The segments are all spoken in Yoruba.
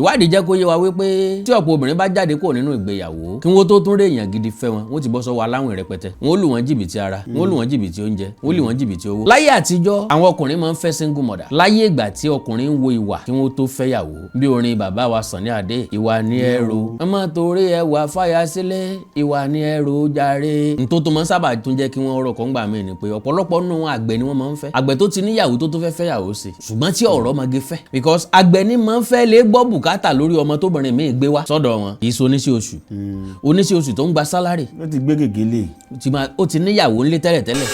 Ìwádìí jẹ́ kó yé wa wípé tí ọ̀pọ̀ obìnrin bá jáde kúrò nínú ìgbéyàwó, kí wọ́n tó tún rí èèyàn gidi fẹ́ wọn, wọ́n ti bọ́ sọ́wọ́ aláwìn rẹpẹtẹ. Wọ́n lù wọ́n jìbìtì ara, wọ́n lù wọ́n jìbìtì oúnjẹ, wọ́n lù wọ́n jìbìtì owó. Láyé àtijọ́, àwọn ọkùnrin máa ń fẹ́ single mother. Láyé ìgbà tí ọkùnrin ń wo ìwà kí wọ́n tó fẹ́yàwó, bí orin bàbá wa Sunny Adé, "Ìwà ní ẹrù ọmọ torí ẹwà fàyà sílẹ̀, ìwà ní ẹrù jàre." Ntó tó máa ń sábà tún jẹ́ kí wọ́n rọkọ̀ ńgbà míì ni pé ọ̀pọ̀lọpọ̀ nínú wọn, àgbẹ̀ ni wọ́n máa ń fẹ́. Àgbẹ̀ tó ti níyàwó tó tó fẹ́ fẹ́yàwó sí, ṣùgbọ́n tí ọ̀rọ̀ máa gé fẹ́, because àgbẹ̀ ni máa ń fẹ́ lè gbọ́ bùkátà lórí ọmọ tóbìnrin míì gbé wá sọ́dọ̀ wọn. Kì í ṣe oníṣẹ́ oṣù, oníṣẹ́ oṣù tó ń gba salary. Ó ti gbé gègé lè. Ó ti níyàwó ńlé tẹ́lẹ̀tẹ́lẹ̀.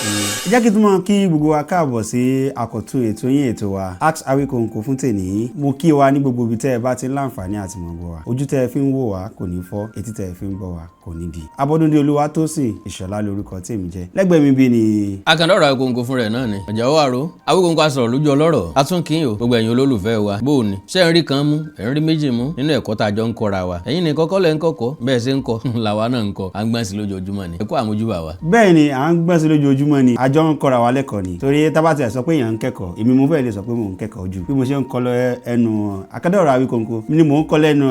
Ẹ jẹ́ kí n tún máa kí gbogbo wa káàbọ̀ sí àkọ́tún ètò yín, ètò wa, Ask Awikonko fún tèní. Mo kí wa ní gbogbo ibi tẹ́ ẹ bá ti ń láǹfààní àti mọ̀ gbọ́ wa. Ojú tẹ́ ẹ fi ń wò wá kò ní fọ́, etí tẹ́ ẹ fi ń gbọ́ wá kò ní di. Abọ́dúndé Olúwatósìn Ìṣọ̀lá lórúkọ tèmi jẹ́. Lẹ́gbẹ̀ẹ́ mi bí ni. Akàndọ̀rọ̀ Awikonko fún rẹ̀ náà ni ọ̀jọ̀ wà ró. Awikonko asọ̀rọ̀ lójú ọlọ́rọ̀ atúnkìn o. Gbogbo ẹ̀yin olólùfẹ́ wa, bó o ní ṣé ń rí kan mú, ẹ̀ ń rí méjì mú nínú ẹ̀kọ́ tá a jọ ń kọ́ra wa? Ẹ̀yin ní kọ́kọ́ lẹ́ ń kọ́kọ́, bẹ́ẹ̀ ṣe ń kọ́ làwa náà ń kọ́. À ń gbọ́n sí lójoojúmọ́ ni. Ẹ kú àmójúbà wa. Bẹ́ẹ̀ ni, à ń gbọ́n sí lójoojúmọ́ ni, àjọ ń kọ́ra wa lẹ́kọ̀ọ́ ni, torí tá bá tiẹ̀ sọ pé èèyàn ń kẹ́kọ̀ọ́, èmi mo fẹ́ lè sọ pé mò ń kẹ́kọ̀ọ́ jù. Bí mo ṣe ń kọ́ lọ ẹnu Akadọ̀rọ̀ Awikonko ni mò ń kọ́ lẹ́nu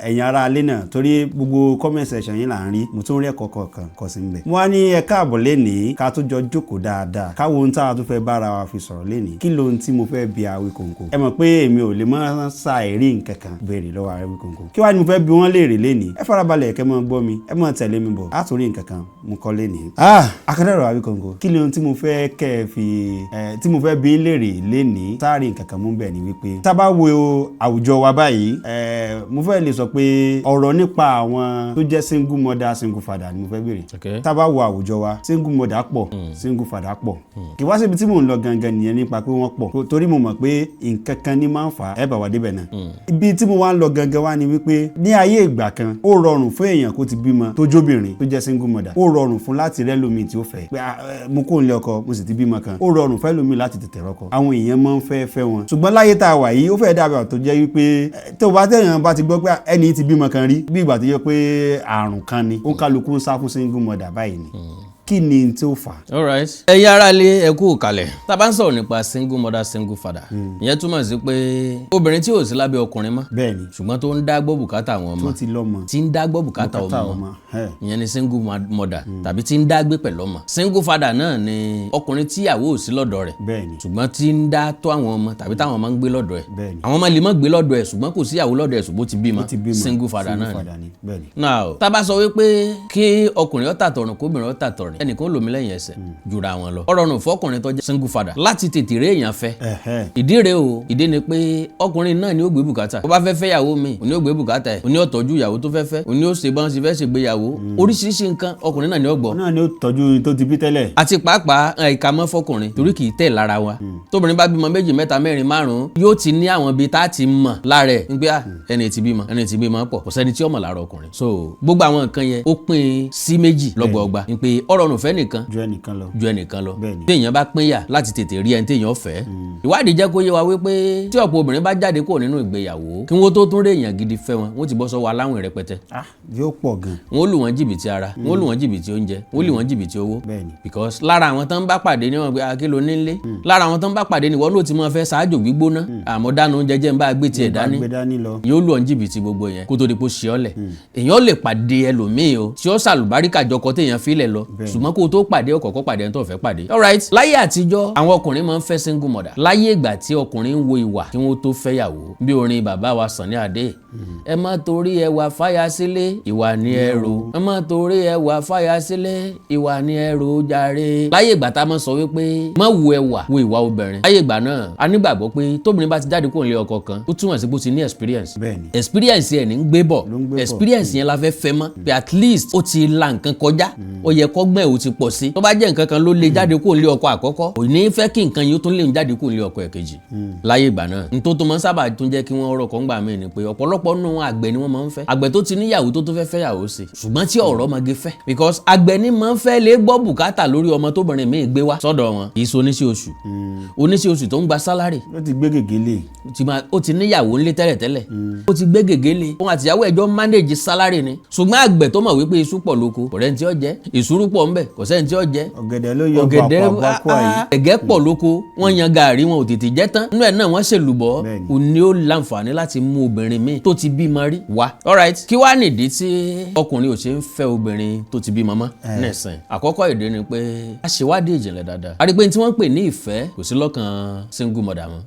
ẹ̀yin ará alẹ́ náà, torí gbogbo comment section yín là ń rí. Mo tún rí ẹ̀kọ́ kọ̀ọ̀kan kọ́ sí nbẹ̀. Mo wá ní ẹ káàbọ̀ lénìí, ká tó jọ jókòó dáadáa, káwo ohun tá a tún fẹ́ bára wa fi sọ̀rọ̀ lénìí. Kí lohun tí mo fẹ́ bi Awikonko? Ẹ mọ̀ pé èmi ò lè má ṣàìrí nǹkan kan béèrè lọ́wọ́ Awikonko. Kí wá ni mo fẹ́ bi wọ́n léèrè lénìí? Ẹ farabalẹ̀ kẹ́ mọ́ gbọ́ mi, ẹ mọ́ tẹ̀lé mi bọ̀, á tún rí nǹkan kan mo kọ́ lénìí. Ah, Akadọ̀rọ̀ Awikonko, kí ni ohun tí mo fẹ́ kẹ́ ẹ fi ẹ tí mo fẹ́ bi ń léèrè lénìí? Sáàrí nǹkan kan mú bẹ̀ ni wípé tá a bá wo àwùjọ wa báyìí, mo fẹ́ lè sọ pé ọ̀rọ̀ nípa àwọn tó jẹ́ single mother, single father ni mo fẹ́ béèrè. Tá a bá wo àwùjọ wa, single mother pọ̀, single father pọ̀. Kì wá síbi tí mò ń lọ gangan nìyẹn nípa pé wọ́n pọ̀, torí mo mọ̀ pé nǹkan kan ní máa ń fà á. Ẹ bá wa débẹ̀ náà. Ibi tí mo wá ń lọ gangan wá ni wípé ní ayé ìgbà kan, ó rọrùn fún èèyàn kó ti bímọ tó jóbìnrin tó jẹ́ single mother, ó rọrùn fún láti rẹ́lòmíì tí ó fẹ́ pé, "Ah, mo kó ń lé ọkọ, mo sì ti bímọ kan." Ó rọrùn fẹ́ lómi láti tètè rọ́kọ, àwọn èèyàn máa ń fẹ́ fẹ́ wọn. Ṣùgbọ́n láyé tá a wà yìí, ó fẹ́ dàbí tó jẹ́ wípé tó bá tẹ̀yàn bá ti gbọ́ pé ẹni tí bímọ kan rí, bí ìgbà tó yẹ pé àrùn kan ni, ó ń kálukú ń sá fún single mother báyìí ni. Kí ni tí ó fà á? All right, ẹ̀yin aráalé, ẹ kú kalẹ̀. Tá a bá ń sọ̀rọ̀ nípa single mother, single father, ìyẹn túmọ̀ sí pé obìnrin tí ò sí lábẹ́ ọkùnrin mọ́, ṣùgbọ́n tó ń dá gbọ́ bùkátà àwọn ọmọ, tó ti lọ́mọ, tí ń dá gbọ́ bùkátà bùkátà ọmọ, ọmọ. Ìyẹn ni single mother, tàbí tí ń dá gbé pẹ̀lú ọmọ. Single father náà ni ọkùnrin tíyàwó ò sí lọ́dọ̀ rẹ̀, ṣùgbọ́n tí ń dá tó àwọn ọmọ tàbí táwọn ọmọ ń gbé lọ́dọ̀ ẹ̀. Àwọn ọmọ lè má gbé lọ́dọ̀ ẹ̀, ṣùgbọ́n kò síyàwó lọ́dọ̀ ẹ̀, ṣùgbọ́n ó ti bímọ. Ó ti bímọ. Single father single náà ni. Father ni, bẹ́ẹ̀ni. Now, tá a bá sọ wípé kí ọkùnrin ó tàtọ̀rìn, kóbìnrin ó tàtọ̀rìn, ẹnìkan ó lòmí lẹ́yìn ẹsẹ̀ jura wọn lọ. Ó rọrùn fọkùnrin tó jẹ́ single father láti tètè rí èèyàn fẹ́. Ìdí rèé o. Ìdí ni pé ọkùnrin náà ni ó gbé bùkátà. Bó bá fẹ́ fẹ́yàwó mi, òní ó gbé bùkátà ẹ̀, òní ó tọ́jú ìyàwó tó fẹ́ fẹ́, òní ó ṣe bọ́n ṣe fẹ́ ṣègbéyàwó, oríṣiríṣi nǹkan, ọkùnrin náà ni ó gbọ́. Náà ni ó tọ́jú tó ti bí tẹ́lẹ̀. Àti pàápàá ìkàmọ́ fọkùnrin, torí kì í tẹ̀ lára wa. Tóbìnrin bá bímọ méjì, mẹ́ta, mẹ́rin, márùn-ún, yóò ti ní àwọn ibi tá a ti mọ̀ lára ẹ̀ ń pé, ah, ẹni tí bímọ, ẹni tí bímọ pọ̀. Kò sẹ́ni tí ó mọ̀ lára ọkùnrin. So gbogbo àwọn nǹkan yẹn, ó pín sí méjì lọ́gbọọgba, ń pé ó rọrùn fẹ́ nìkan ju ẹnìkan lọ. Ju ẹnìkan lọ. Téèyàn bá pínyà láti tètè rí ẹni téèyàn fẹ́. Ìwádìí jẹ́ kó yé wa wípé tí ọ̀pọ̀ obìnrin bá jáde kúrò nínú ìgbéyàwó, kí wọ́n tó tún rí èèyàn gidi fẹ́ wọn, wọ́n ti bọ́ sọ́wọ́ aláwìn rẹpẹtẹ. Ah, yóò pọ̀ gan. Wọ́n lù wọ́n jìbìtì ara, wọ́n lù wọ́n jìbìtì oúnjẹ, wọ́n lù wọ́n jìbìtì owó. Because lára àwọn tó ń bá pàdé ní wọn pé akílò nílé, lára àwọn tó ń bá pàdé ní wọ́n ló ti máa fẹ́ ṣáájò gbígbóná, àmọ́ dáná oúnjẹ jẹ́ ń bá gbé tiẹ̀ dání. Gbé dání lọ. Yóò lù ọ́n jìbìtì gbogbo yẹn kó tó di pé ó ṣe ọ́ lẹ̀. Èèyàn lè pàdé ẹlòmíì o tí ó ṣàlùbáríkà jọkọ téèyàn filẹ̀ lọ, ṣùgbọ́n kó o tó pàdé, ọkọ̀ọ̀kọ̀ pàdé ẹni tó fẹ́ pàdé. Alright, láyé àtijọ́, àwọn ọkùnrin máa ń fẹ́ single mother. Láyé ìgbà tí ọkùnrin ń wo ìwà kí wọ́n tó fẹ́yàwó, bí orin bàbá wa Sunny Adé, "Ẹ má torí ẹwà fáyà sílé, ìwà ní ẹrù, ẹ má torí ẹwà fáyà sílé, ìwà ní ẹrù jàre." Láyé ìgbà tá a máa sọ wípé má wo ẹwà, wo ìwà obìnrin, láyé ìgbà náà, a nígbàgbọ́ pé tóbìnrin bá ti jáde kúrò nílé ọkọ kan, ó túmọ̀ sí pé ó ti ní experience. Experience ẹ̀ ní ń gbé bọ̀. Ló ń gbé bọ̀. Experience yẹn la fẹ́ fẹ́ mọ́, pé at least ó ti la nǹkan kọjá, ó yẹ kọ́gbọ́n ẹ̀ ó ti pọ̀ sí. Tó bá jẹ́ nǹkan kan ló lè jáde kúrò nílé ọkọ àkọ́kọ́, kò ní fẹ́ kí nǹkan yìí ó tún lè jáde kúrò nílé ọkọ ẹ̀kejì. Láyé ìgbà náà, n tó tó máa ń sábà tún jẹ́ kí wọ́n rọkọ̀ ńgbà míì ni pé ọ̀pọ̀lọpọ̀ nínú wọn, àgbẹ̀ ni wọ́n máa ń fẹ́. Àgbẹ̀ tó ti níyàwó tó tó fẹ́ fẹ́yàwó sí, ṣùgbọ́n tí ọ̀rọ̀ máa gé fẹ́, because àgbẹ̀ ni máa ń fẹ́ lè gbọ́ bùkátà lórí ọmọ tóbìnrin míì gbé wá sọ́dọ̀ wọn. Kì í ṣe oníṣẹ́ oṣù, oníṣẹ́ oṣù tó ń gba salary. Ó ti gbé gègé lè. Ó ti níyàwó ńlé tẹ́lẹ̀tẹ́lẹ̀, ó ti gbé gègé lé, òun àtìyàwó ẹjọ́ manage salary ni. Ṣùgbọ́n àgbẹ̀ tó mọ̀ wípé iṣu pọ̀ lóko, ọ̀rẹ́ tí ó jẹ́ ìṣúrú pọ̀. ńbẹ̀, kò sẹ́ni tí ó jẹ. Ọ̀gẹ̀dẹ̀ ló yọ. Ọ̀gẹ̀dẹ̀. Bàkúàbàkúà yìí. Ẹ̀gẹ́ pọ̀ lóko, wọ́n yan gàárì, wọn ò tètè jẹ tán, nínú ẹ̀ náà wọ́n ṣèlùbọ́. Kò ní ó láǹfààní láti mú obìnrin míì tó ti bímọ rí wá. Alright, kí wàá nìdí tí ọkùnrin ò ṣe ń fẹ́ obìnrin tó ti bímọ mọ́ nísìn? Àkọ́kọ́ ìdí ni pé a ṣèwádìí ìjìnlẹ̀ dáadáa, a rí pé tí wọ́n ń pè ní ìfẹ́ kò sí lọ́kàn single mother mọ́.